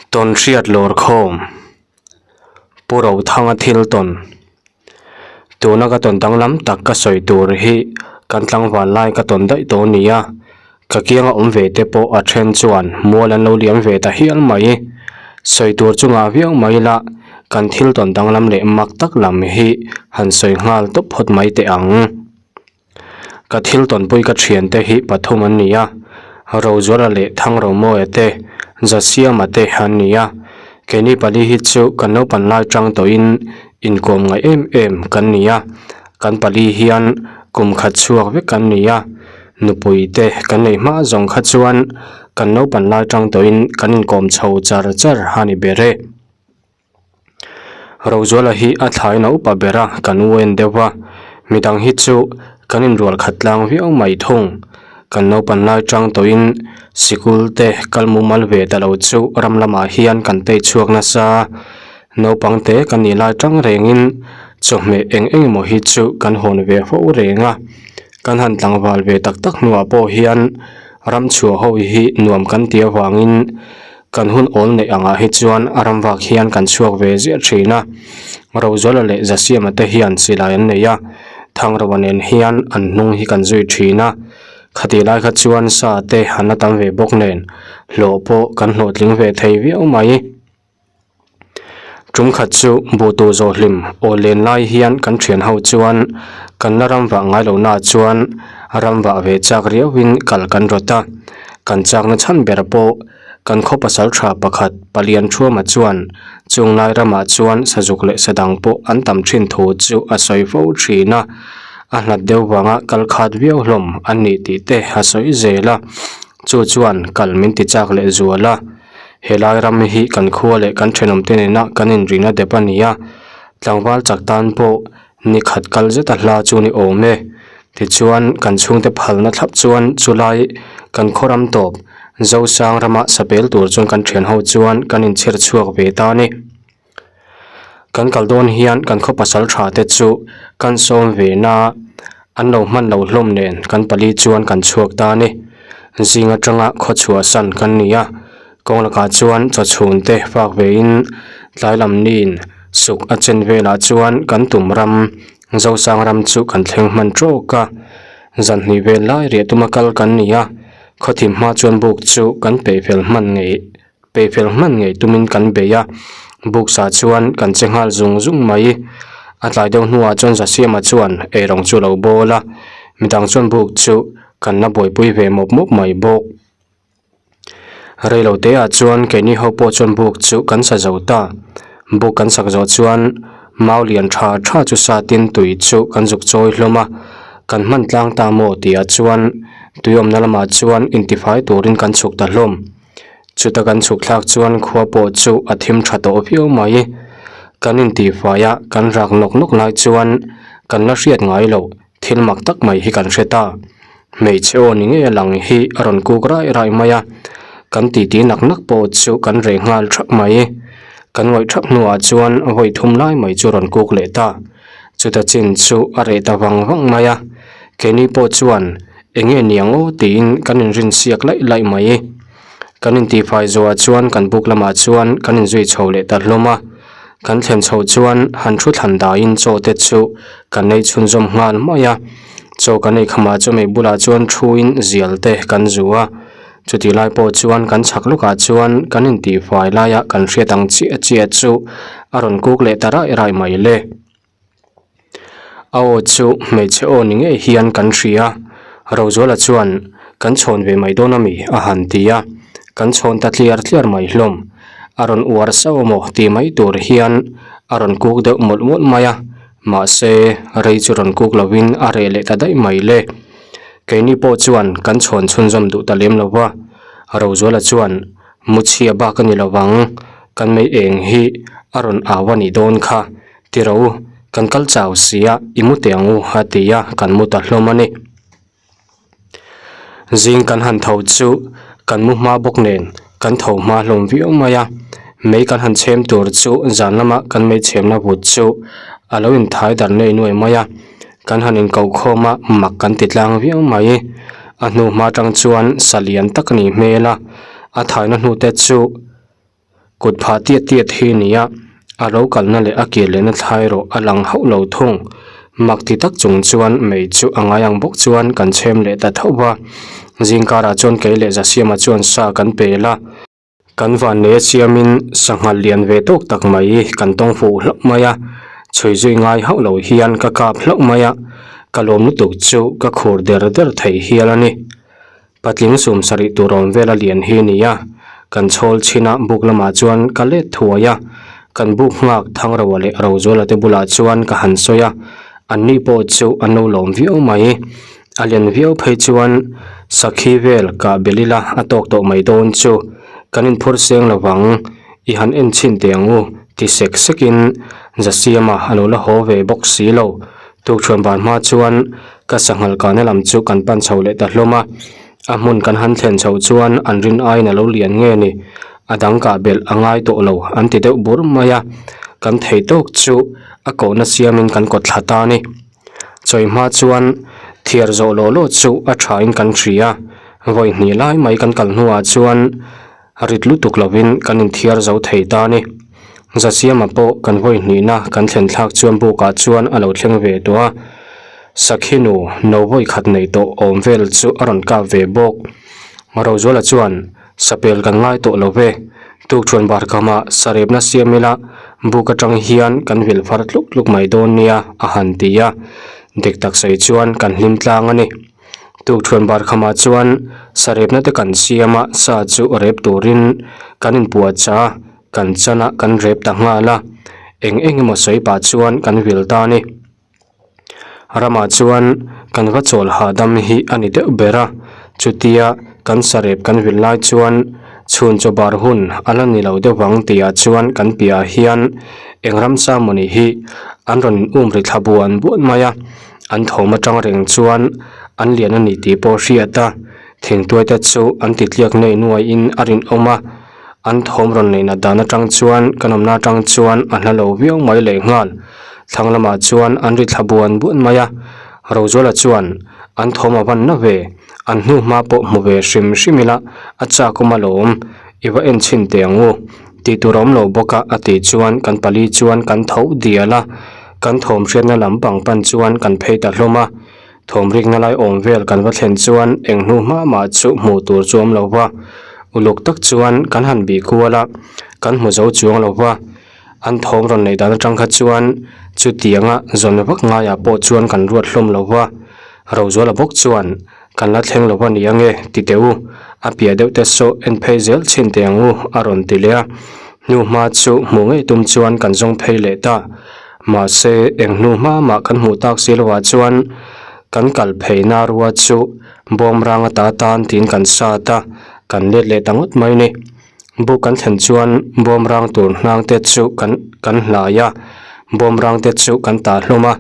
Tawnhriat lawrkhawm, Pu Rothanga thil tawn. Tuna ka tawn danglam tak ka sawi tur hi kan tlangval lai ka tawn daih tawh a ni a, ka kianga awm ve te pawh a then chuan mual an lo liam ve ta hial mai. Sawi tur chu ngah viau mai la, kan thil tawn danglam leh mak tak lam hi han sawi nghal tawp phawt mai teh ang. Ka thil tawnpui ka thiante hi pathum an ni a, Rozuala leh Thangromawia te, Zasiama te an ni a. Keini pali hi chu kan naupan lai tang tawhin inkawm ngaih em em kan ni a, kan pali hian kum khat chhuak vek kan ni a. Nupui te kan nei hma zawng kha chuan kan naupan lai tang tawhin kan inkawm chho char char a ni ber e. Rozuala hi a thlai na upa ber a kan u en deuh a, midang hi chu kan inrual khat tlang viau mai thung. Kan naupan lai tang tawhin sikul te kal mumal ve ta lo chu ram lamah hian kan tei chhuak nasa. Naupang te kan nih lai tang rengin chawhmeh eng eng emaw hi chu kan hawn ve fo reng a, kan han tlangval ve tak tak hnuah pawh hian ram chhuah ho hi nuam kan ti avangin Kan hun awl neih angah hi chuan a ram vak hian kan chhuak ve ziah thin a, Rozuala leh Zasiama te hian silai an nei a, Thangroa nen hian an hnung hi kan zui thin a, khatih lai kha chuan sa te an la tam ve bawk nen hlawh pawh kan hlawhtling ve thei viau mai. Tum khat chu buhtu zawh hlim aw len lai hian kan thian ho chuan kan la ram vah ngai lohna ah chuan ram vah ve chak riauhin kal kan rawt a, kan chakna chhan ber pawh kan khaw pasal tha pakhat palian thuama chuan chung lai ramah chuan sazuk leh sadang pawh an tam thin thu chu a sawi fo thin a, a hlat deuh vanga kal khat viau hlawm an nih tih te a sawi zel a, chu chuan kal min ti chak leh zual a. Helai ram hi kan khua leh kan thenawmte nena kan inrina dep a ni a, tlangval chak tan pawh ni khat kal zet a hla chu ni awm e. Tichuan, kan chhungte phalna thlap chuan chulai kan khaw ram tawp Zosang rama sapel tur chuan kan thianho chuan kan inchhir chhuak ve ta a ni. Kan kal dawn hian kan khaw pasal tha te chu kan sawm ve na an lo hman lo hlawm nen kan pali chuan kan chhuak ta a ni. Zing atanga khaw chhuah san kan ni a, kawng lakah chuan chaw chhun te fak ve in tlai lam niin suk a chen velah chuan kan tum ram Zosang ram chu kan thleng hman tawk a, zan hnih vel lai riah tuma kal kan ni a, khaw thim hma chuan buk chu kan peih fel hman ngei. Peihfel hman ngei tumin kan bei a, buksa chuan kan che nghal zung zung mai. A tlai deuh hnuah chuan Zasiama chuan eirawng chu a lo bawl a, midang chuan buk chu kan la buaipui ve mawp mawp mai bawk. Reilo teah chuan keini ho pawh chuan buk chu kan sa zo ta. Buk kan sak zawh chuan mau lian tha tha chu satin tui chu kan zuk chawi hlawm a, kan hman tlang ta maw tihah chuan tui awmna lamah chuan intifai turin kan chhuk ta hlawm. Chuta kan chhuk thlak chuan khua pawh chu a thim tha tawh viau mai. Kan intihfai a, kan rak nawk nawk lai chuan kan la hriat ngai loh thil mak tak mai hi kan hre ta. Hmeichhe aw ni ngei a lang hi a rawn kuk rai rai mai a, kan titi nak nak pawh chu kan reh nghal thap mai. Kan ngawih thap hnuah chuan vawi thum lai mai chu rawn kuk leh ta. Chuta chin chu a reh ta vang vang mai a, keini pawh chuan Enge niang aw tiin kan inrin siak laih laih mai. Kan intihfai zawhah chuan kan buk lamah chuan kan inzui chho leh ta hlawm a. Kan thlen chhoh chuan han thu thlan dahin chaw te chu kan ei chhunzawm nghal mai a. Chaw kan ei khamah chu mei bulah chuan thuin zial te kan zu a. Chutih lai pawh chuan kan chhak lawkah chuan kan intihfai laia kan hriat ang chiah chiah chu a rawn kuk leh ta raih raih mai le. A aw chu hmeichhe aw ni ngei hian kan hria. Rozuala chuan, Kan chhawn ve mai dawn ami? a han ti a. Kan chhawn ta tliar tliar mai hlawm. A rawn uar sauh amaw ti mai tur hian a rawn kuk deuh mawlh mawlh mai a. Mahse, rei chu rawn kuk lovin a reh leh ta daih mai le. Keini pawh chuan kan chhawn chhunzawm duh ta lem lo va. Rozuala chuan, Muchhia bak a ni lovang, kan mei eng hi a rawn au a nih dawn kha. Ti ro, kan kal chau si a, i mu teh ang u a ti a, kan mu ta hlawm a ni. Zing kan han tho chu kan mu hma bawk nen kan tho hma hlawm viau mai a, mei kan han chhem tur chu zan lama kan mei chhemna vut chu a lo inthai dar nei nuai mai a, kan han inkoh khawm a, mak kan ti tlang viau mai. A hnu hma tang chuan sa lian tak a nih hmel a, a thaina hnute chu. Kut phah tiat tiat hi a ni a, a lo kalna leh a kir lehna thlai erawh a lang hauh lo thung. Mak ti tak chung chuan mei chu a ngai ang bawk chuan kan chhem leh ta tho va. Zingkarah chuan kei leh Zasiama chuan sa kan pel a. Kan vannei a siamin sangha lian ve tawk tak mai kan tawng fuh hlauh mai a, chhui zui ngai hauh lo hian ka kap hlauh mai a, ka lawm lutuk chu ka khur der der thei hial a ni. Patling sum sarih tur awm vel a lian hi a ni a, kan chhawl chhin a buk lamah chuan ka let thuai a, kan buk nghak Thangroa leh Rozuala te bulah chuan ka han sawi a, anni pawh chu an lo lawm viau mai. A len viau phei chuan sakhi vel kah belh ila a tawk tawh mai dawn chu kan inphur seng lo vang, i han en chhin teh ang u ti sek sekin Zasiama a lo la haw ve bawk si lo. Tukṭhuan ban hma chuan ka sanghal kahna lam chu kan pan chho leh ta hlawm a, a hmun kan han thlen chhoh chuan an rin aiin a lo lian nge ni, a dang kah belh a ngai tawh lo an ti deuh bur mai a, kan thei tawk chu a kohna siamin kan kawt thla ta a ni. Chawi hma chuan thiar zawh lawh lawh chu a thain kan hria a, vawi hnih lai mai kan kal hnuah chuan rit lutuk lovin kan inthiar zo thei ta a ni. Zasiama pawh kan vawi hnihna kan thlen thlak chuan bukah chuan a lo thleng ve tawh a, Sakhi nu no vawi khat nei tawh awm vel chu a rawn kap ve bawk. Rozuala chuan Sapel kan ngai tawh lo ve. Tukṭhuan bar khamah sarepna siam ila buk aṭang hian kan vil far tluk tluk mai dawn nia a han ti a. Dik tak sawi chuan kan hlim tlang a ni. Tukṭhuan bar khamah chuan sarepna te kan siam a, sa chu rep turin kan inpuah chah a, kan chan a kan rep ta nghal a. Eng eng emaw sawi pah chuan kan vil ta a ni. Ramah chuan kan va chawl hahdam hi a ni deuh ber a, chutia kan sarep kan vil lai chuan chhun chaw bar hun a la ni lo deuh vang tihah chuan kan piahah hian eng ramsa mawni hi an rawn in um ri thla buan buan mai a, an thawm atang reng chuan an lian a ni tih pawh hriat a, thingtuai te chu an ti tliak nei nuaiin a rinawm a. An thawm rawn neihna dan atang chuan kan awmna atang chuan a hla lo viau mai leh nghal. Thlang lamah chuan an ri thla buan buan mai a, Rozuala chuan an thawm a van na ve, an hnu hma pawh hmu ve hrim hrim ila a chak awm alawm, i va en chhin teh ang u, tih tur a awm lo bawk a a tih chuan kan pali chuan kan tho dial a, kan thawm hriatna lam pang pan chuan kan phei ta hlawm a. Thawm rikna lai awm vel kan va thlen chuan eng hnu hma mah chu hmuh tur chu awm lo va, uluk tak chuan kan han bih kual a, kan hmu zo chuang lo va. An thawm rawn neih dan atang kha chuan chutianga zawn vak ngaiah pawh chuan kan ruat hlawm lo va. Rozuala bawk chuan, Kan la thleng lo va ni ange, ti teh u, a piah deuh te saw en phei zel chhin teh ang u, a rawn ti leh a. Hnu hma chu hmuh ngei tum chuan kan zawng phei leh ta. Mahse, eng hnu hma mah kan hmuh tak si lovah chuan kan kal pheina rua chu bawmrang ata tan tiin kan sat a, kan let leh ta ngawt mai ni. Buk kan thlen chuan bawmrang tur hnang te chu kan kan hlai a, bawmrang te chu kan tah hlawm a.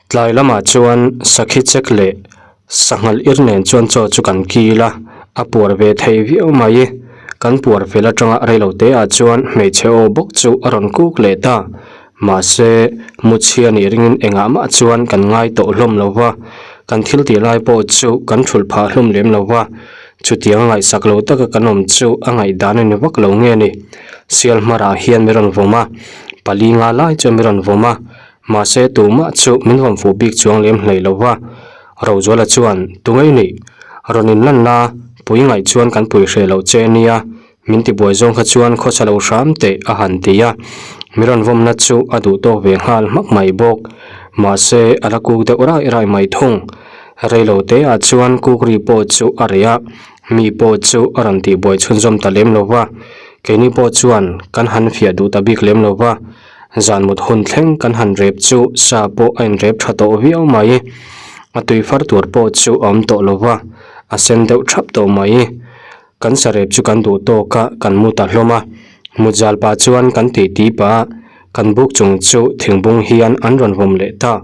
Tlai lamah chuan sakhi chek leh sanghal ir nen chuan chaw chu kan kil a, a puar ve thei viau mai. Kan puar fel atanga reilo te ah chuan hmeichhe aw bawk chu a rawn kuk leh ta. Mahse, muchhia nih ringin engah mah chuan kan ngai tawh hlawm lo va, kan thil tih lai pawh chu kan thulh phah hlawm lem lo va. Chutiang a ngaihsak lo taka kan awm chu a ngaihdan a ni vak lo nge ni. Sial hmarah hian mi rawn vawm a, pali nga lai chuan mi rawn vawm a. Mahse tumah chu min vawm fuh bik chuang lem hlei lo va. Rozuala chuan, Tungei nih, rawn in lan la, pui ngaih chuan kan pui hreh loh che nia, min ti buai zawng kha chuan khawsa lo hram teh a han ti a. Mi rawn vawmna chu a duh tawk ve nghal hmak mai bawk. Mahse a la kuk deuh rai rai mai thung. Reilo te ah chuan kuk ri pawh chu a reh a, mi pawh chu a rawn tih buai chhunzawm ta lem lo va. Keini pawh chuan kan han fiah duh ta bik lem lo va. Zan mut hun thleng kan han rep chu sa pawh a inrep tha tawh viau mai. A tui far tur pawh chu a awm tawh lo va, a sen deuh thap tawh mai. Kan sa rep chu kan duh tawk a, kan mu ta hlawm a. Mut zal pah chuan kan tih tih pah a, kan buk chung chu thingbung hian an rawn vawm leh ta.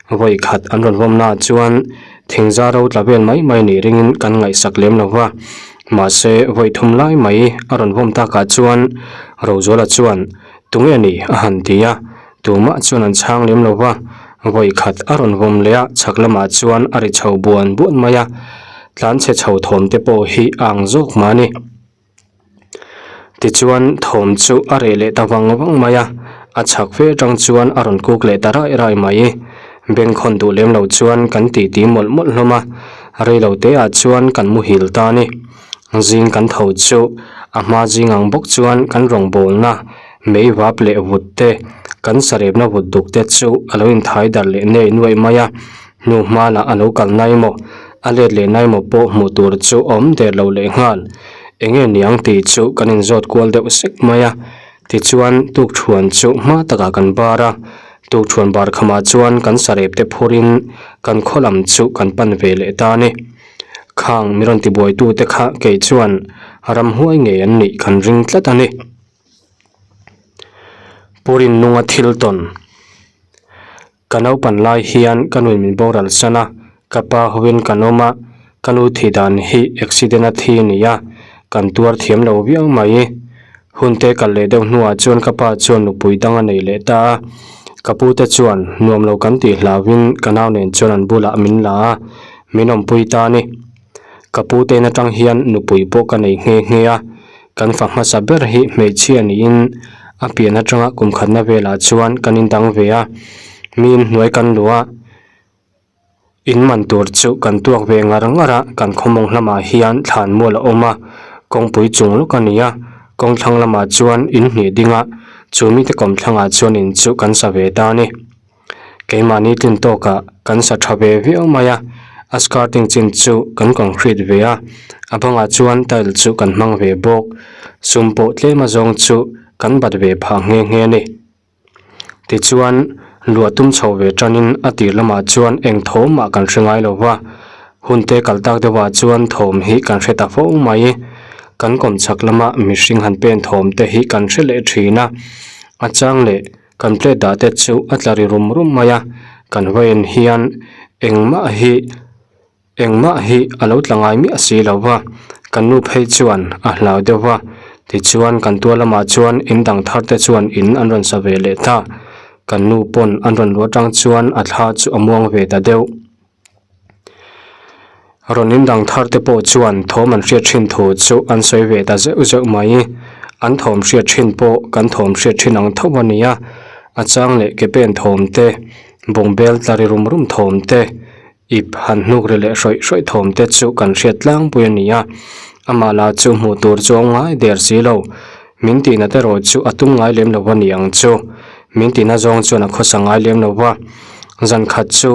Vawi khat an rawn vawm naah chuan thingza ro tla vel mai mai nih ringin kan ngaihsak lem lo va. Mahse, vawi thum lai mai a rawn vawm takah chuan Rozuala chuan Tunge ni? a han ti a, tumah chuan an chhang lem lo va, vawi khat a rawn vawm leh a, chhak lamah chuan a ri chho buan buan mai a, tlanchhe chho thawm te pawh hi a ang zawk mah a ni. Tichuan thawm chu a reh leh ta vang vang mai a, a chhak fe atang chuan a rawn kuk leh ta rai rai mai. Bengkhawn duh lem lo chuan kan titi mawlh mawlh hlawm a, rei lo te ah chuan kan muhil ta a ni. Zing kan tho chu a hma zing ang bawk chuan kan rawngbawlna mei vap leh vut te, kan sarepna vut duk te chu a lo inthai darh leh nei nuaih mai a, hnu hma lah a lo kal nai maw, a let leh nai maw pawh hmuh tur chu a awm der lo leh nghal. Enge niang tih chu kan inzawt kual deuh sek mai a, tichuan tukthuan chu hma takah kan bar a, tukthuan bar khamah chuan kan sarep te phurin kan khaw lam chu kan pan ve leh ta a ni. Khang mi rawn tibuaitute kha kei chuan ramhuai ngei an nih kan ring tlat a ni. Purin nunga thil tawn. Ka naupan lai hian ka nuin min boral san a, ka pa hovin kan awm a, ka nu thih dan hi accident a thi a ni a, kan tuar thiam lo viau mai. Hun te kal leh deuh hnuah chuan ka pa chuan nupui dang a nei leh ta a, ka pu te chuan nuam lo kan tih hlauhin ka nau nen chuan an bulah min la a, min awmpui ta a ni. Ka pu te in atang hian nupui pawh ka nei nghe nghe a, kan fa hmasa ber hi hmeichhia niin a pian atanga kum khatna velah chuan kan indang ve a, mi inhnuai kan luh a. In man tur chu kan tuak ve ngar ngar a, kan khawmawng lamah hian thlan mual a awm a, kawngpui chung lawk a ni a, kawng thlang lamah chuan in hnih ding a, chu mite kawm thlangah chuan in chu kan sa ve ta a ni. Keimahni tlin tawkah kan sa tha ve viau mai a, a skirting chin chu kan concrete ve a, a bangah chuan tile chu kan hmang ve bawk, sum pawh tlem azawng chu kan bat ve phah nghe nghe a ni. Tichuan, luah tum chho ve tanin a tir lamah chuan eng thawm mah kan hre ngai lo va, hun te kal tak deuhah chuan thawm hi kan hre ta fo mai. Kan kawm chhak lama mihring han pen thawm te hi kan hre leh thin a, a chang leh kan plate dah te chu a tla ri rum rum mai a, kan vawiin hian engmah hi Engmah hi a lo tla ngai miah si lo va, kan nu phei chuan a hlau deuh va, tichuan kan tual lamah chuan in dang thar te chuan in an rawn sa ve leh ta. Kan nu pawn an rawn luah atang chuan a thla chu a muang ve ta deuh. Rawn in dang thar te pawh chuan thawm an hriat thin thu chu an sawi ve ta zeuh zeuh mai. An thawm hriat thin pawh kan thawm hriat thin ang tho a ni a, a chang leh ke pen thawm te, bungbel tla ri rum rum thawm te, Ip han hnuk ri leh hrawih hrawih thawm te chu kan hriat tlangpui a ni a, amah lah chu hmuh tur chu a ngai der si lo. Min tihna te erawh chu a tum ngai lem lo a ni ang chu. Min tihna zawng chuan a khawsa ngai lem lo va. Zan khat chu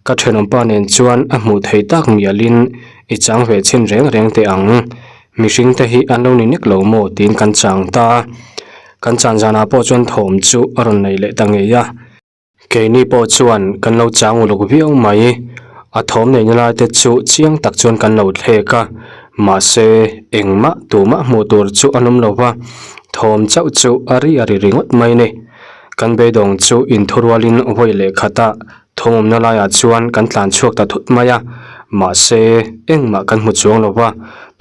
ka thenawmpa nen chuan a hmuh thei tak mialin i chang ve chhin reng reng teh ang. Mihring te hi an lo ni nek lo maw tiin kan chang ta a. Kan chan zanah pawh chuan thawm chu a rawn nei leh ta ngei a. Keini pawh chuan kan lo chang uluk viau mai. A thawm neihna lai te chu chiang tak chuan kan lo thlek a, mahse engmah tumah hmuh tur chu an awm lo va, thawm chauh chu a ri a ri ringawt mai a ni. Kan beidawng chu inthurualin vawi leh khatah thawm awmna laiah chuan kan tlan chhuak ta thut mai a, mahse engmah kan hmu chuang lo va,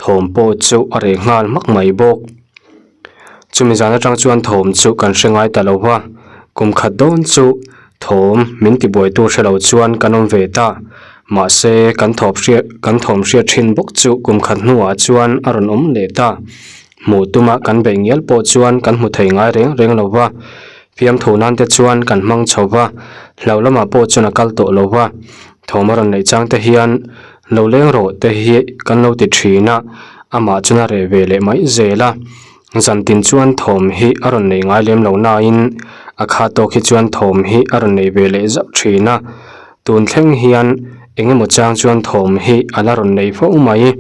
thawm pawh chu a reh nghal hmak mai bawk. Chumi zan atang chuan thawm chu kan hre ngai ta lo va, kum khat dawn chu thawm min tibuaitu hre lo chuan kan awm ve ta. Mahse, kan thawp hriat kan thawm hriat thin bawk chu kum khat hnuah chuan a rawn awm leh ta. Hmuh tuma kan beih ngial pawh chuan kan hmu thei ngai reng reng lo va, fiamthu nan te chuan kan hmang chho va, hlau lamah pawh chuan a kal tawh lo va. Thawm a rawn neih chang te hian Lo leng rawh te hi kan lo ti thin a, amah chuan a reh ve leh mai zel a. Zan tin chuan thawm hi a rawn nei ngai lem lo nain a kha tawk hi chuan thawm hi a rawn nei ve leh zauh thin a. Tun thleng hian eng emaw chang chuan thawm hi a la rawn nei fo mai.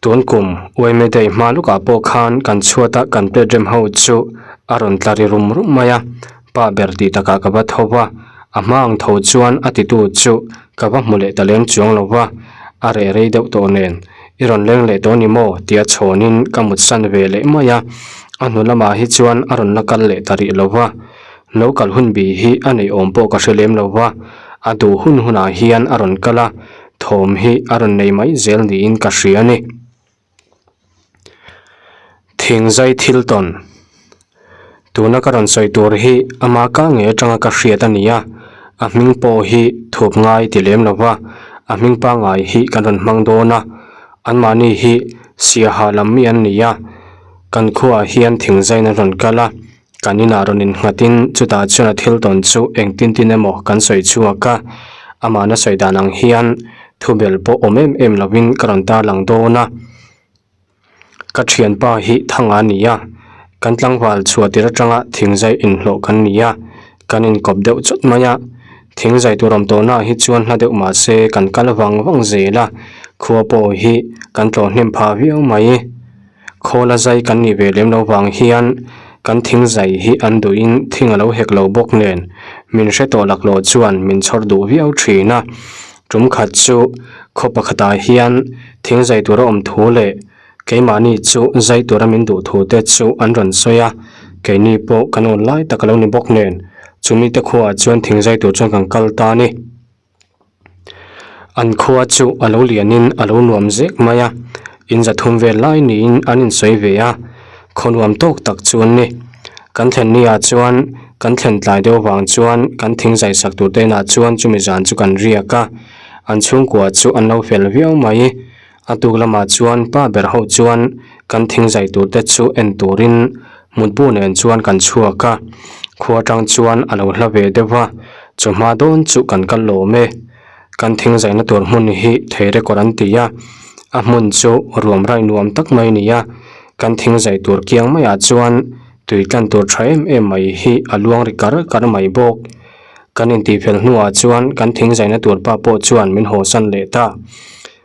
Tun kum uaime daih hma lukah pawh khan kan chhuata kan plate rem ho chu a rawn tla ri rum rum mai a, pa ber tih takah ka va tho va, a hma ang tho chuan a titu chu ka va hmu leh ta lem chuang lo va, a reh rei deuh tawh nen i rawn leng leh tawh ni maw tia chhawnin ka mutsan ve leh mai a, a hnu lamah hi chuan a rawn la kal leh ta rih lo va, lo kal hun bi hi a neih awm pawh ka hre lem lo va, a duh hun hunah hian a rawn kal a. Thawm hi a rawn nei mai zel niin ka hria a ni. Thingzai thil tawn. Tuna ka rawn sawi tur hi ama ka ngei atanga ka hriat a ni a, a hming pawh hi thup ngai ti lem lo va, a hming pangngai hi kan rawn hmang dawn a, anmahni hi Siaha lam mi an ni a. Kan khuaah hian thingzain a rawn kal a, kan inah rawn innghatin chutah chuan a thil tawn chu engtin tin emaw kan sawi chhuak a. Amahna sawi dan ang hian thubel pawh awm em em lovin ka rawn tarlang dawn a. Ka thianpa hi Thanga a ni a, kan tlangval chhuah tir atanga thingzai inhlawh kan ni a, kan inkawp deuh chawt mai a. Thingzai tur awm tawhnaah hi chuan hla deuh mah se kan kal vang vang zel a, khua pawh hi kan tlawh hnem phah viau mai. Khawla zai kan nih ve lem lo vang hian kan thing zai hi an duhin thing a lo hek lo bawk nen min hre tawh laklawh chuan min chhawr duh viau thin a. Tum khat chu khaw pakhatah hian thing zai tur a awm thu leh keimahni chu zai tura min duh thu te chu an rawn sawi a, keini pawh kan awn lai tak a lo ni bawk nen chumi te khuaah chuan thing zai tur chuan kan kal ta a ni. An khua chu a lo lianin a lo nuam zek mai a, in za thum vel lai niin an insawi ve a, khaw nuam tawk tak chu an ni. Kan thlen ni ah chuan kan thlen tlai deuh vang chuan kan thing zai sak tur te inah chuan chumi zan chu kan riak a, an chhungkua chu an lo fel viau mai. A tuk lamah chuan pa ber ho chuan kan thing zai tur te chu en turin mutbu nen chuan kan chhuak a, khua atang chuan a lo hla ve deuh a, chawhma dawn chu kan kal lawm e. Kan thing zaina tur hmun hi thei record an ti a, a hmun chu ruam rai nuam tak mai a ni a, kan thing zai tur kiang maiah chuan tui tlan tur tha em em mai hi a luang ri kar kar mai bawk. Kan intihfel hnuah chuan kan thing zaina tur pa pawh chuan min hawsan leh ta.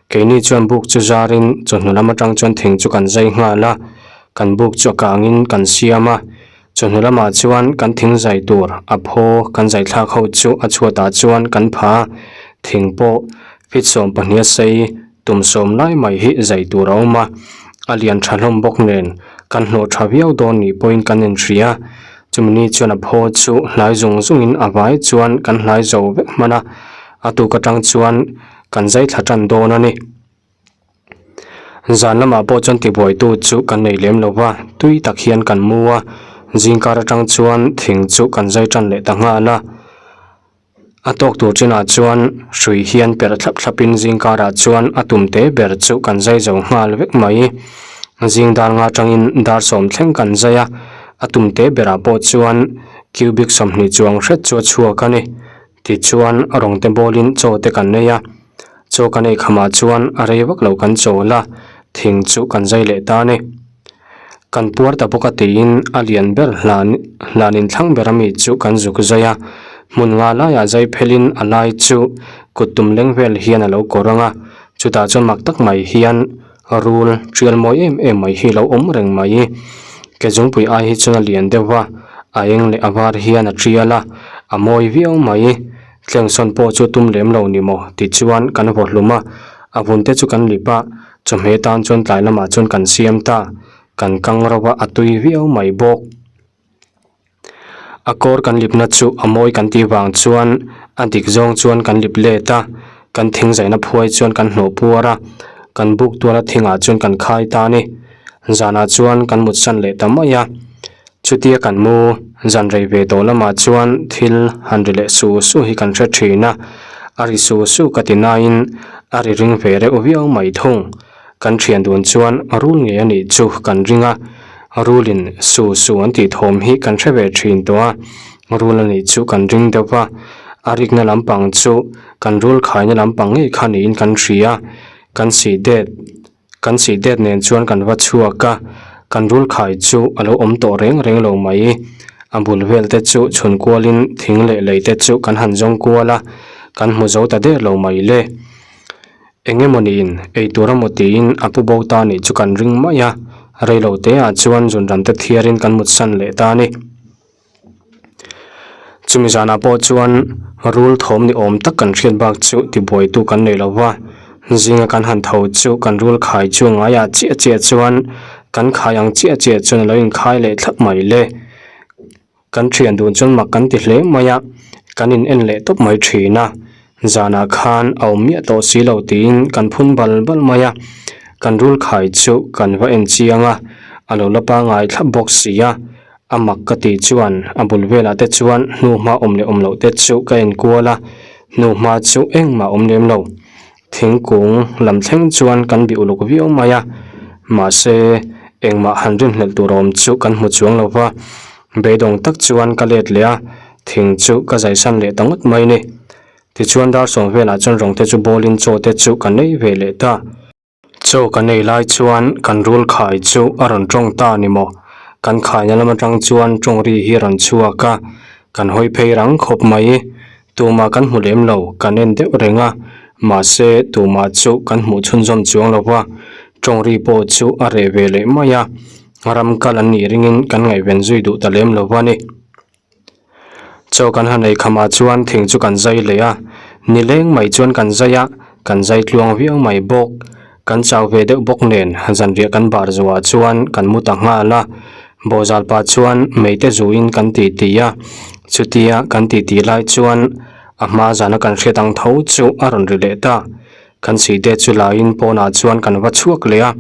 Keini chuan buk chu zarin chawhnu lam atang chuan thing chu kan zai nghal a, kan buk chu a kangin kan siam a. Chawhnu lamah chuan kan thing zai tur a phaw kan zai thlak ho chu a chhuatah chuan kan pha a, thing pawh feet 12 a sei tum sawm lai mai hi zai tur a awm a, a lian tha hlawm bawk nen kan hlawh tha viau dawn nih pawhin kan inhria. Chumi ni chuan a phaw chu hlai zung zungin a vai chuan kan hlai zo vek hman a, a tuk atang chuan Kan zai thla tan dawn a ni. Zan lamah pawh chuan tibuaitu chu kan nei lem lo va, tui tak hian kan mu a, zingkar atang chuan thing chu kan zai tan leh ta nghal a. A tawk tur chinah chuan hrui hian perh thlap thlapin zingkarah chuan a tum te ber chu kan zai zo nghal vek mai. Zing dar nga atangin dar sawm thleng kan zai a, a tum te berah pawh chuan cubic 20 chuang hret chu a chhuak a ni. Tichuan rawng te bawlin chaw te kan nei a, chaw kan ei khamah chuan a rei vak lo kan chawl a, thing chu kan zai leh ta a ni. Kan puar ta bawk a tiin a lian ber hlan hlanin thlang ber ami chu kan zuk zai a, hmun nga laiah zai phelin a lai chu kut tum leng vel hian a lo kawr ang a, chutah chuan mak tak mai hian rul tial mawi em em mai hi a lo awm reng mai. Ke zungpui ai hi chuan a lian deuh va, a eng leh a var hian a tial a, a mawi viau mai. Tlengsawn pawh chu tum lem lo ni maw tichuan kan vaw hlum a, a vun te chu kan lip a, chawhmeh tan chuan tlai lamah chuan kan siam ta, kan kang ro a, a tui viau mai bawk. A kawr kan lipna chu a mawi kan tih vang chuan a dik zawng chuan kan lip let a, kan thing zaihna phuai chuan kan hnawh puar a, kan buk tuala thingah chuan kan khai ta a ni. Zanah chuan kan mutsan leh ta mai a, chutia kan mu zan rei ve tawh lamah chuan thil han ri leh su su hi kan hre thin a, a ri su su ka ti nain a ri ring ve reuh viau mai thung. Kan thian dun chuan rul ngei a nih chu kan ring a, rulin su su an tih thawm hi kan hre ve thin tawh a, rul a nih chu kan ring deuh va, a rikna lampang chu kan rul khaina lampang ngei kha niin kan hria, kan sih det kan sih det nen chuan kan va chhuak a, kan rul khai chu a lo awm tawh reng reng lo mai, a bul vel te chu chhun kualin thing leh lei te chu kan han zawng kual a, kan hmu zo ta der lo mai le. Eng emaw niin ei tur emaw tiin a pu bo ta nih chu kan ring mai a, reilo te ah chuan zunram te thiarin kan mutsan leh ta a ni. Chumi zanah pawh chuan rul thawm ni awm tak kan hriat bak chu tibuaitu kan nei lo va, zinga kan han tho chu kan rul khai chu ngaiah chiah chiah chuan kan khai ang chiah chiah chuan a lo inkhai leh thlap mai le. Kan thian dun chuan mak kan ti hle mai a, kan in en leh tawp mai thin a, zanah khan a awm miah tawh si lo tiin kan phun bal bal mai a, kan rul khai chu kan va en chiang a, a lo la pangai thlap bawk si a, a mak ka tih chuan a bul velah te chuan hnuhma awm leh awm loh te chu ka en kual a, hnuhma chu engmah awm lem lo. Thingkung lam thleng chuan kan bih uluk viau mai a, mahse Engmah han rinhlelh tur awm chu kan hmu chuang lo va, beidawng tak chuan ka let leh a, thing chu ka zaisan leh ta ngawt mai ni. Tichuan dar sawm velah chuan rawng te chu bawlin chaw te chu ka nei ve leh ta. Chaw ka nei lai chuan kan rul khai chu a rawn tawng ta ni maw? Kan khaina lam atang chuan tawng ri hi a rawn chhuak a, kan hawi phei rang khawp mai. Tumah kan hmu lem lo, kan en deuh reng a, mahse tumah chu kan hmuh chhunzawm chuang lo va, tawng ri pawh chu a reh ve leh mai a, ram kal an nih ringin kan ngaihven zui duh ta lem lo va ni. Chaw kan han ei khamah chuan thing chu kan zai leh a, nileng mai chuan kan zai a, kan zai tluang viau mai bawk. Kan chau ve deuh bawk nen zanriah kan bar zuah chuan kan mu ta nghal a, bawhzal pah chuan meite zuin kan titi a, chutia kan titi lai chuan a hma zana kan hriat ang tho chu a rawn ri leh ta. Kan sihte chu laiin pawnah chuan kan va chhuak leh a,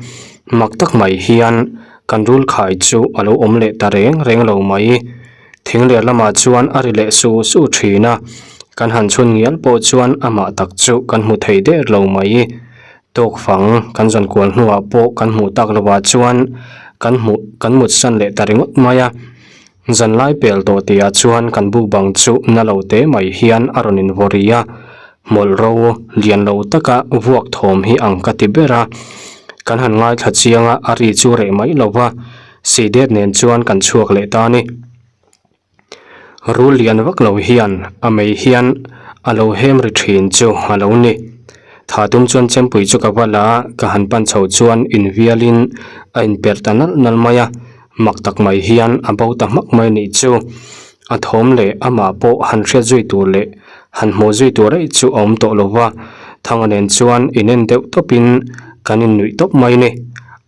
mak tak mai hian kan rul khai chu a lo awm leh ta reng reng lo mai. Thing leh lamah chuan a ri leh su su thin a, kan han chhun ngial pawh chuan amah tak chu kan hmu thei der lo mai. Tawk fang kan zawn kual hnuah pawh kan hmuh tak lovah chuan kan hmuh kan mut san leh ta ringawt mai a. Zanlai pel tawh tihah chuan kan buk bang chu na lo te mai hian a rawn invaw ri a, hmawlh ro lian lo taka vuak thawm hi ang ka ti ber a. Kan han ngaithla chiang a, a ri chu reh mai lo va, Sidet nen chuan kan chhuak leh ta a ni. Rul lian vak lo hian a mei hian a lo hem ri thin chu a lo ni. Tha tum chuan chempui chu ka va la a, ka han pan chho chuan invialin a inperh ta nalh nalh mai a, mak tak mai hian a bo ta hmak mai nih chu. A thawm leh amah pawh han hriat zui tur leh han hmuh zui tur eih chu a awm tawh lo va, Thanga nen chuan inen deuh tawpin kan innuih tawp mai ni.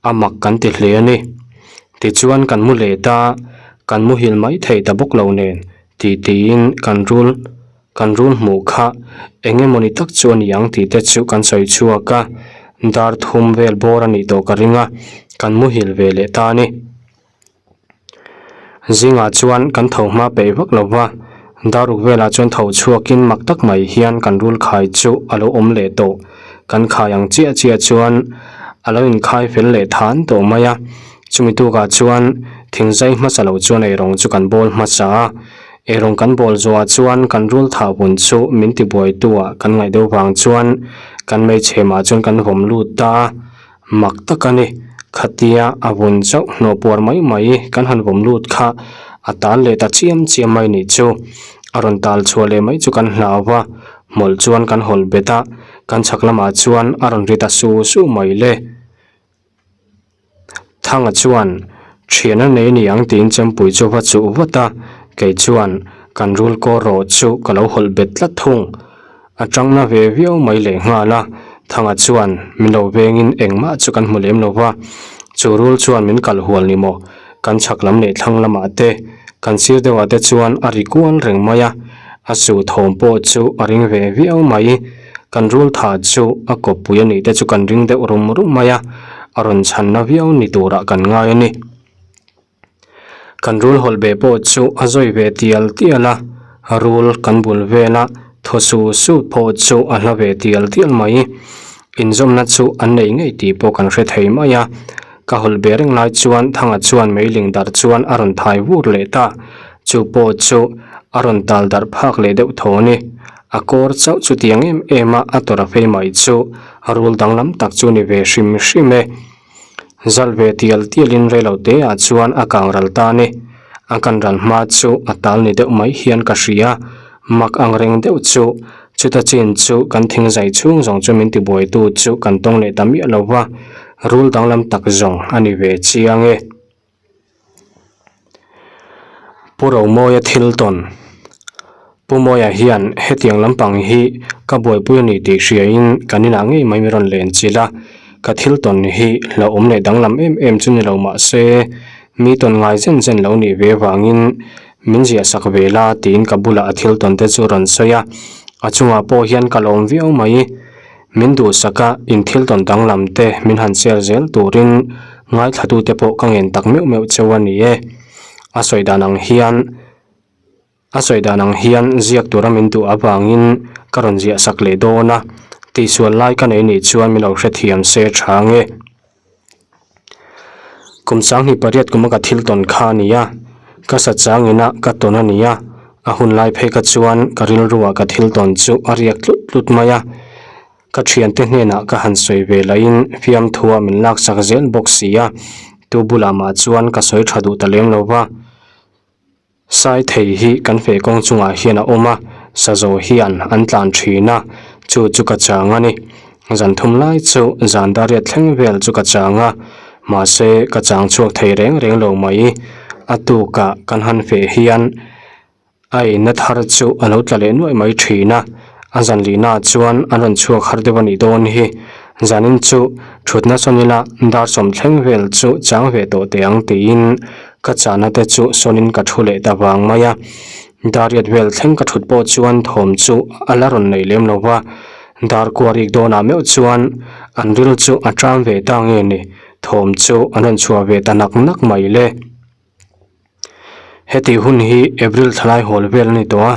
A mak kan ti hle a ni. Tichuan kan mu leh ta, kan muhil mai thei ta bawk lo nen tih tiin kan rul kan rul hmuh kha eng emawni tak chu a ni ang tih te chu kan sawi chhuak a, dar thum vel bawr a nih tawh ka ring a, kan muhil ve leh ta a ni. Zingah chuan kan tho hma peih vak lo va, daruk velah chuan tho chhuakin mak tak mai hian kan rul khai chu a lo awm leh tawh. Kan khai ang chiah chiah chuan a lo inkhai fel leh than tawh mai a, chumi tukah chuan thingzai hmasa lo chuan eirawng chu kan bawl hmasa a, eirawng kan bawl zawhah chuan kan rul thah vun chu min tibuaitu ah kan ngaih deuh vang chuan kan hmeichhemah chuan kan vawm lut ta a. Mak tak a ni. Khatia a vun chauh hnawh puar mai mai kan han vawm lut kha a tal leh ta chiam chiam mai nih chu. A rawn tal chhuah leh mai chu kan hlau va, hmawlh chuan kan hawlh bet a, kan chhak lamah chuan a rawn ri ta su su mai le. Thanga chuan Thian a nei ni ang tiin chempui chu va chuh vat a, kei chuan kan rul kaw rawh chu ka lo hawlh bet tlat thung. A tangna ve viau mai leh nghal a, Thanga chuan min lo vengin engmah chu kan hmu lem lo va, chu rul chuan min kal hual ni maw? Kan chhak lam leh thlang lamah te, kan sir deuhah te chuan a ri kual reng mai a, a su thawm pawh chu a ring ve viau mai. Kan rul tha chu a kawppui a nih te chu kan ring deuh rum rum mai a, a rawn chhanna viau ni turah kan ngai a ni. Kan rul hawlh beh pawh chu a zawi ve tial tial a, rul kan bul vela thaw su su pawh chu a hla ve tial tial mai. Inzawmna chu an nei ngei tih pawh kan hre thei mai a. Ka hawlh beh reng lai chuan Thanga chuan meiling darh chuan a rawn thai vur leh ta. Chu pawh chu a rawn tal darh phak leh deuh tho a ni. A kawr chauh chutiang em em a a tawrh a phei mai chu rul danglam tak chu ni ve hrim hrim e. Zal ve tial tialin reilo te ah chuan a kang ral ta a ni. A kan ral hma chu a tal ni deuh mai hian ka hria. Mak ang reng deuh chu chuta chin chu kan thing zai chhung zawng chu min tibuaitu chu kan tawng leh ta miah lo va, rul danglam tak zawng a ni ve chiang e. Pu Romawia thil tawn. Pu Mawia hian hetiang lampang hi ka buaipui a ni tih hriain kan inah ngei mai mi rawn len chilh a, ka thil tawn hi hlauhawm leh danglam em em chu ni lo mah se mi tawn ngai zen zen lo nih ve avangin min ziah sak ve la tiin ka bulah a thil tawn te chu rawn sawi a, a chungah pawh hian ka lawm viau mai. Min duhsak a, in thil tawn danglam te min han share zel turin ngaithlatute pawh ka ngen tak meuh meuh cheu a ni e. A sawi dan ang hian a sawi dan ang hian ziak tura min duh avangin ka rawn ziah sak leh dawn a, tihsual lai ka nei nih chuan min lo hrethiam se tha nge. Kum 18 kuma ka thil tawn kha a ni a, ka sa chang ina ka tawn a ni a, a hun lai phei kha chuan ka rilruah ka thil tawn chu a riak tlut tlut mai a. Ka thiante hnenah ka han sawi ve lahin fiamthua min laksak zel bawk si a, tu bulah mah chuan ka sawi tha duh ta lem lo va. Sai thei hi kan feh kawng chungah hian a awm a, sazaw hian an tlan thin a, chu chu ka chang a ni. Zan thum lai chu zan dariat thleng vel chu ka chang a, mahse ka chang chhuak thei reng reng lo mai. A tukah kan han feh hian a eina thar chu a lo tla leh nuaih mai thin a, a zan lihnaah chuan an rawn chhuak har deuh a nih dawn hi. Zanin chu thutna sawn ila dar sawm thleng vel chu chang ve tawh teh ang tiin ka chahna te chu sawnin ka thu leh ta vang mai a. Dar riat vel thleng ka thut pawh chuan thawm chu a la rawn nei lem lo va, dar kua rik dawnah meuh chuan an ril chu a ṭam ve ta nge ni, thawm chu an rawn chhuah ve ta nak nak mai le. Heti hun hi April thlalai hawl vel a ni tawh a,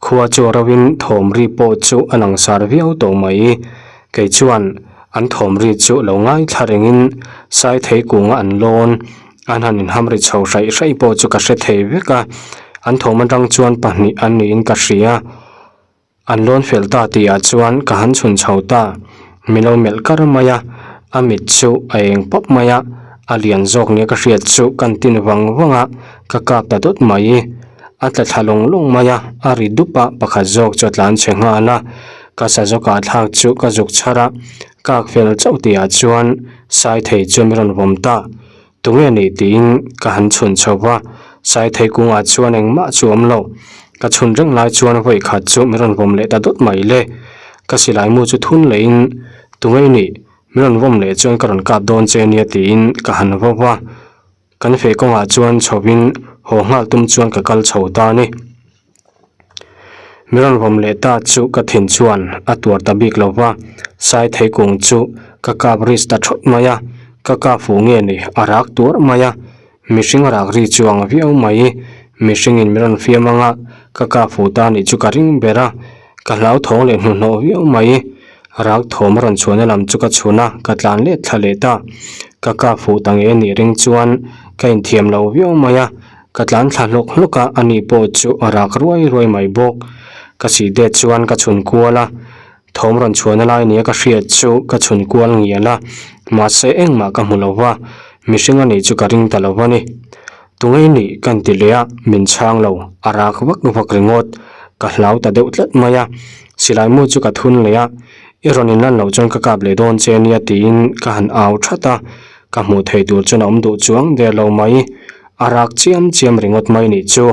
khua chu a rovin thawm ri pawh chu a langsar viau tawh mai. Kei chuan an thawm ri chu lo ngaithla rengin Saithei kunga an lawn an han inham ri chho hraih hraih pawh chu ka hre thei vek a, an thawm atang chuan pahnih an niin ka hria. An lawn fel ta tih ah chuan ka han chhun chho ta. Min lo melh kar mai a, a mit chu a eng pawp mai a, a lian zawk nia ka hriat chu kan tin vang vang a, ka kap ta dawt mai. A tla thla lawng lawng mai a, a ri dup a, pakhat zawk chu a tlan chhe nghal a, ka sa zawkah thlak chu ka zuk chhar a, kak fel chauh tih ah chuan sai thei chu min rawn vawm ta. Tunge ni tiin ka han chhun chho va, Saithei kungah chuan engmah chu awm lo. Ka chhun reng lai chuan vawi khat chu min rawn vawm leh ta dawt mai le. Ka silai mu chu thun lehin, Tunge i nih? Min rawn vawm leh chuan ka rawn kap dawn che nia tiin ka han vo va. Kan feh kawngah chuan chhovin haw nghal tum chuan ka kal chho ta a ni. Mi rawn vawm leh ta chu ka thin chuan a tuar ta bik lo va, Saithei kung chu ka kap ris ta thawt mai a, ka kap fuh nge ni a rak tuar mai a, mihring rak ri chu ang viau mai, mihringin mi rawn fiam anga ka kap fuh ta nih chu ka ring ber a, ka hlauthawng leh hnuhnawh viau mai, rak thawm a rawn chhuahna lam chu ka chhun a, ka tlan let thla leh ta, ka kap fuh ta nge nih ring chuan ka inthiam lo viau mai a. Ka tlan thla hlawk hlawk a, ani pawh chu a rak ruai ruai mai bawk. Ka sih det chuan ka chhun kual a, thawm rawn chhuahna lai nia ka hriat chu ka chhun kual ngial a, mahse engmah ka hmu lo va, mihring a nih chu ka ring ta lo a ni. Tunge i nih ka inti leh a, min chhang lo, a rak vak vak ringawt. Ka hlau ta deuh tlat mai a, silai mu chu ka thun leh a, i rawn inlan loh chuan ka kap leh dawn che nia tiin ka han au that a, ka hmuh theih tur chuan a awm duh chuang der lo mai. A rak chiam chiam ringawt mai nih chu.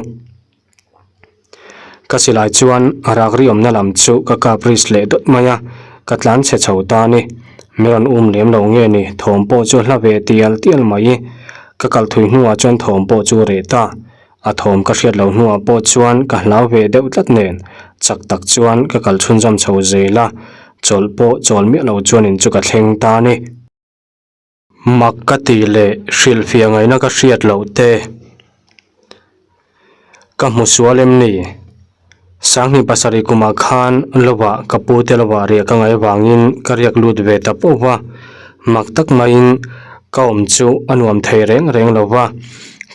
Ka silai chuan a rak ri awmna lam chu ka kap ris leh dawt mai a, ka tlan chhe chho ta a ni. Mi rawn um lem lo nge ni, thawm pawh chu hla ve tial tial mai. Ka kal thui hnuah chuan thawm pawh chu reh ta. A thawm ka hriat loh hnuah pawh chuan ka hlau ve deuh tlat nen, chak tak chuan ka kal chhunzawm chho zel a, chawlh pawh chawl miah lo chuan in chu ka thleng ta a ni. Mak ka tih leh hrilhfiah ngaihna ka hriat loh te ka hmu sual em ni? Sanghnih pasarih kumah khan lovah ka pu te lovah riah ka ngaih avangin ka riak lut ve ta poh va, mak tak maiin ka awm chu a nuam thei reng reng lo va,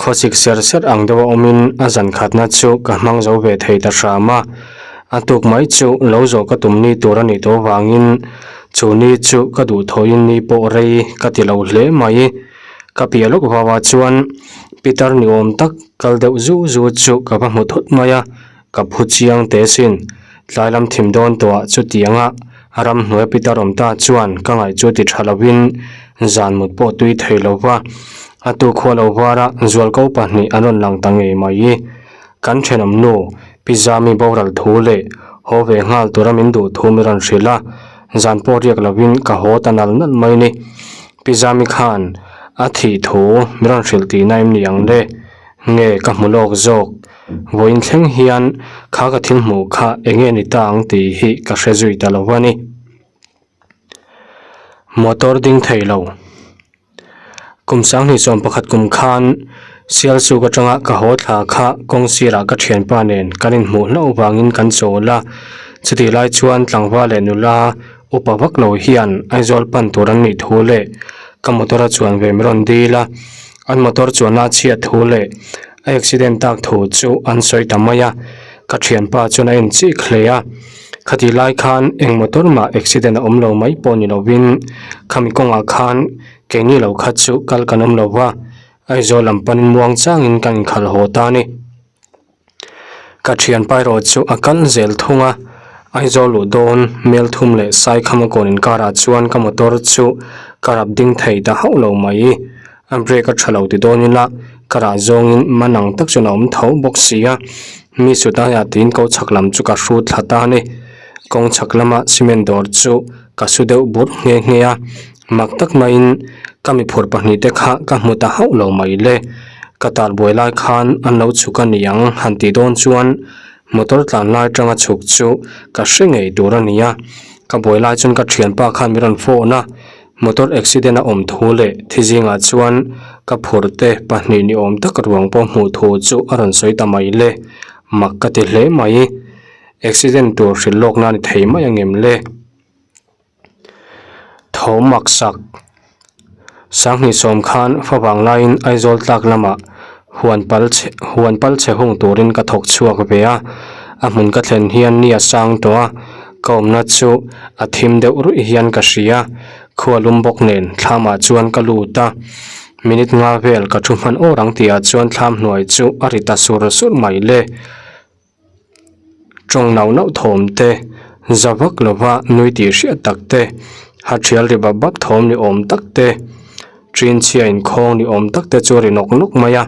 khawsik ser ser ang deuh a awmin a zan khatna chu ka hmang zo ve thei ta hram a, a tuk mai chu lo zawh ka tum ni tur a nih tawh avangin Chu ni chu ka duh thawhin ni pawh rei ka ti lo hle mai. Ka piah lawk vauah chuan Peter ni awm tak kal deuh zu zu chu ka va hmu thut mai a, ka phu chiang teh sin. Tlai lam thim dawn tawhah chutianga ramhnuai Peter awm ta chuan ka ngaih chu ti tha lovin zan mut pawh tui thei lo va. A tu khua lo vara zualko pahnih an rawn lang ta ngei mai. Kan thenawm nu Pi Zami boral thu leh haw ve nghal tura min duh thu mi rawn hrilh a, zan pawh riak lovin ka haw ta nal nal mai ni. Pi Zami khan a thih thu mi rawn hrilh tihna em ni ang le? Nge ka hmu lawk zawk? Vawiin thleng hian kha ka thil hmuh kha eng nge ni ta ang tih hi ka hre zui ta lo a ni. Motor ding thei lo. Kum 2011 kum khan Sialsuk atanga ka haw thla kha kawng sirah ka thianpa nen kan inhmuh hlauh vangin kan chawl a, chutih lai chuan tlangval leh nula upa vak lo hian Aizawl pan tur an nih thu leh ka motor a chuan ve min rawn dil a. An motor chuanna a chhiat thu leh a accident tak thu chu an sawi ta mai a, ka thianpa chuan a en chik hle a. Khatih lai khan eng motor mah accident a awm lo mai pawh ni lovin khami kawngah khan keini lo kha chu kal kan awm lo va, Aizawl lam panin muang changin kan inkhalh haw ta a ni. Ka thianpa erawh chu a kal zel thung a, Aizawl luh dawn mel thum leh Saikhama kawn inkarah chuan ka motor chu ka rap ding thei ta hauh lo mai. A brake a tha lo ti dawn ila ka rah zawngin man ang tak chuan a awm tho bawk si a, mi sut aiah tiin ko chhak lam chu ka hrut thla ta a ni. Kawng chhak lama cement dawr chu ka su deuh bur nghe nghe a. Mak tak maiin ka mi phur pahnihte kha ka hmu ta hauh lo mai le. Ka tar buai lai khan an lo chhuk a ni ang han tih dawn chuan motor tlan lai atanga chhuk chu ka hre ngei tur a ni a. Ka buai lai chuan ka thianpa khan min rawn phone a, motor accident a awm thu leh thi zingah chuan ka phurte pahnih ni awm tak ruang pawh hmuh thu chu a rawn sawi ta mai le. Mak ka ti hle mai. Accident tur hrilh lawk nan i thei mai angem le? Tho mak sak. Sanghnih sawm khan favang laiin Aizawl tlak lamah huan pal chhe huan pal chhe hung turin ka thawk chhuak ve a, a hmun ka thlen hian ni a sang tawh a, ka awmna chu a thim deuh ruih hian ka hria, khua lum bawk nen thlamah chuan ka lut a, minute nga vel ka thu hman awr ang tihah chuan thlam hnuai chu a ri ta sur sur mai le. Tawng nauh nauh thawm te, za vak lova nui tih hriat tak te, ha thial ri bap bap thawm ni awm tak te, ṭin chhia inkhawng ni awm tak te chu ri nawk nawk mai a.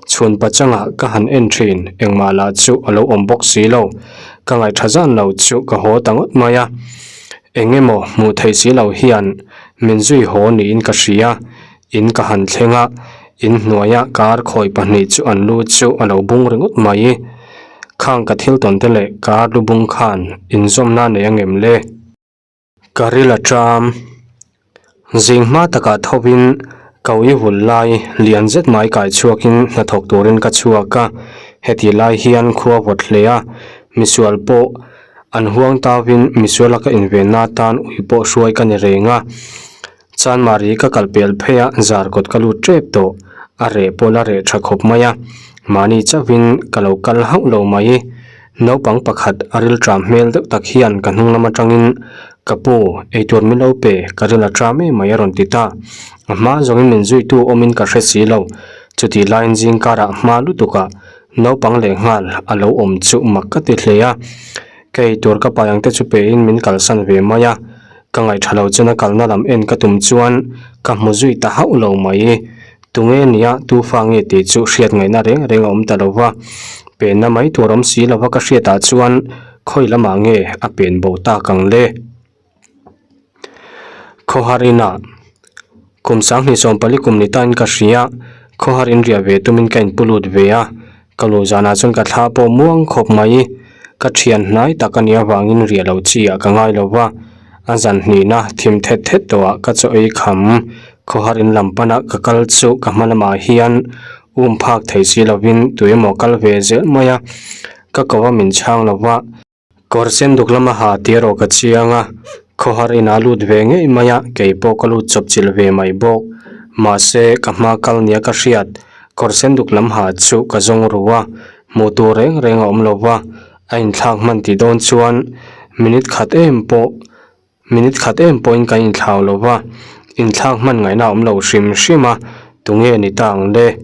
Chhun pachangah ka han en ṭhin, engmah lah chu a lo awm bawk si lo. Ka ngaihṭha zan lo chu ka haw ta ngawt mai a. Eng emaw hmuh theih si lo hian min zui haw niin ka hria. In ka han thleng a, in hnuaia kar khawi pahnih chu an lu chu a lo bung ringawt mai. Khang ka thil tawn te leh kar lu bung khan inzawmna nei angem le? Ka ril a ṭam. Zing hma takah thovin ko i vul lai lian zet mai kai chhuakin hnathawk turin ka chhuak a, heti lai hian khua vawt hle a, misual pawh an huang tauin misuala ka invenna atan ui pawh hruai ka ni reng a. Chanmari ka kal pel phei a, zar kawt ka lut tep tawh. A reh pawh la reh tha khawp mai a, mahni chauhin ka lo kal hauh lo mai. Naupang pakhat a ril tram hmel deuh tak hian ka hnung lam atangin, Ka pu, eitur min lo pe, ka ril a tram em mai a rawn ti ta. A hma zawngin min zuitu awmin ka hre si lo. Chutih laiin zingkarah hma lutukah naupang lehnghal a lo awm chu mak ka ti hle a. Ka eitur ka pai ang te chu pein min kalsan ve mai a. Ka ngaihṭha lo chuan a kalna lam en ka tum chuan ka hmu zui ta hauh lo mai. Tunge nia tu fa nge tih chu hriat ngaihna reng reng a awm ta lo va. Penna mai tur awm si lova ka hriatah chuan khawi lamah nge a pen bo tak ang le? Khawhar inah kum sanghnih 40 kum ni tain ka hria, khawhar inriah ve tumin ka inpu lut ve a. Ka lu zanah chuan ka thla pawh muang khawp mai. Ka thian hnai tak a nih avangin riah lo chi ah ka ngai lo va. A zan hnihna thim thet thet tawhah ka chaw ei kham. Khawhar in lam pana ka kal chu ka hma lamah hian um phak thei si lovin tuemaw kal ve zel mai a. Ka ko a min chhang lo va. Kawr sen duk lama ha tih erawh ka chiang a, khawhar inah lut ve ngei mai a, kei pawh ka lut chawp chilh ve mai bawk. Mahse, ka hma kal nia ka hriat, kawr sen duk lam ha chu ka zawng ru a, hmuh tur reng reng a awm lo va, a inthlak hman tih dawn chuan minute khat em pawh minute khat em pawhin kan inthlau lo va, inthlak hman ngaihna a awm lo hrim hrim a, tunge ni ta ang le?